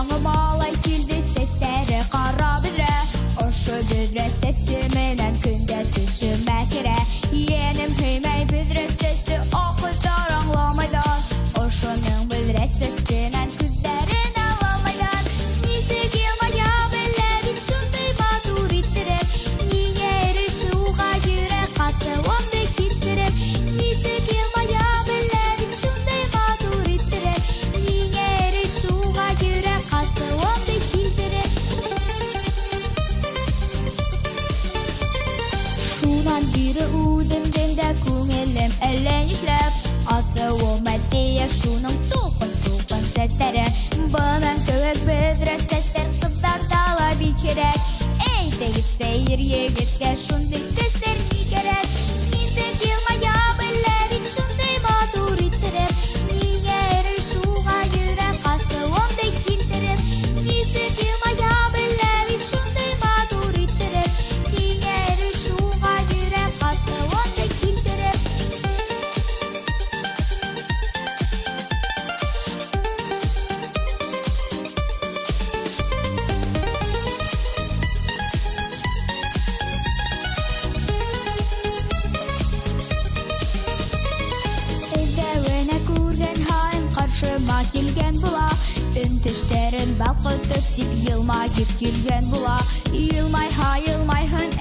Яңы малай килде, сәсләре кара бөдрә. Ошо бөдрә сәсе менән көндә төшемә керә. Йәнем һөймәй бөдрә сәсе, акызлар аңламайдар. Ошоның бөдрә сәсенән күзләрен аламайдар. Нисек елмая белә бит шундый матур иттереп. Нигә ирешүгә йөрәк катуымны китереп. Нисек елмая белә бит шундый матур иттереп. Нигә ирешүгә йөрәк катуымны китереп. Шуннан бире үземнең дә күңелем әллә нишләп. Асылыма тия шуның тулкын-тулкын сәсләре. Бының кебек бөдрә сәсләр кызларда ла бик кирәк. Әй, теге сәер егеткә шундый сәсләр ни кирәк? Нисек елмая белә бит шундый матур иттереп. Нигә ирешүгә йөрәк касуымны килтереп. Нисек елмая белә бит шундый матур иттереп. Нигә ирешүгә йөрәк касуымны килтереп. Эзләвенә күргән һаен каршыма килгән була. Өн тешләрен балкытып дип елмаеп килгән була. Елмайһа елмайһын.